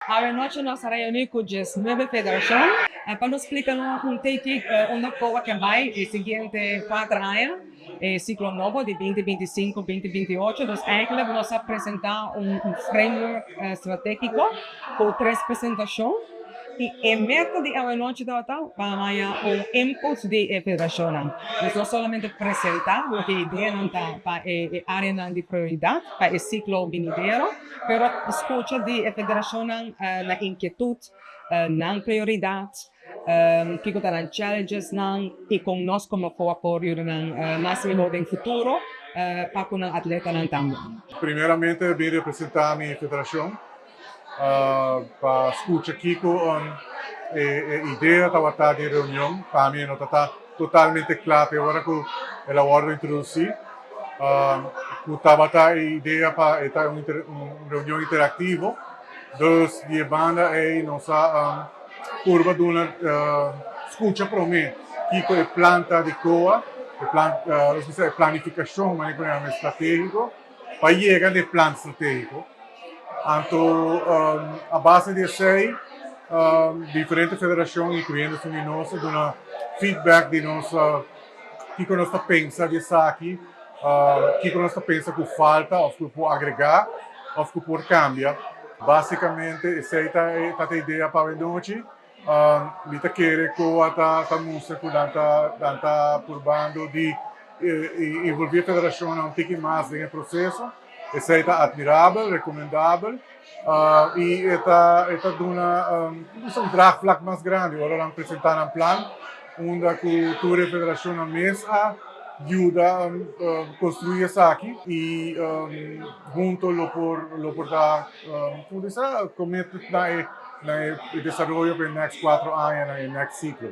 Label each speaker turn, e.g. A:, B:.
A: Awe nochi nos a reuní ku 19 federashon pa nos splika un tiki unda COA ke bai e siguiente 4 aña, e siklo nobo di 2025-2028. Dus eigenlijk nos a presentá un framework stratégiko ku tres presentashon. I e meta di awe nochi ta pa un input di e federashon. Dus no solamente presentá loke e idea ta pa e área di prioridat, pa e siklo benidero, pero skucha di e federashon nan inkietut, nan prioridat, kiko ta nan challenges nan i kon nos komo COA por yuda nan mas mihó den futuro pa ku nan atletanan tambe.
B: Primeramente, bin representá mi federashon pa skucha kiko e idea tabata di reunion. Pa mi no ta totalmente kla te ora ku el a wòrdu introdusí. Ku tabata e idea pa ta un reunion interaktivo. Dus di banda ei nos a purba duna skucha promé kiko e plan ta di COA, e plan, e planifikashon manera stratégiko, pa yega na plan stratégiko. Anto, a base di esei, diferente federashon, inkluyendo nos, a duna feedback di nos, kiko nos ta pensa di esaki, kiko nos ta pensa ku falta òf ku por agregá òf ku por kambia. Básikamente, esei ta e idea pa awe nochi. Mi ta kere ku ta mustra ku nan ta purbando di envolví e federashon un tiki mas den e proseso. Esei ta atmirabel, rekomendabel. I ta duna un draagvlak mas grandi. Ora nan presentá nan plan, unda ku tur e federashon mes a yuda konstruí esaki i huntu lo por ta, kon bisa, committed na e desaroyo pa e next 4 aña, na e next siklo.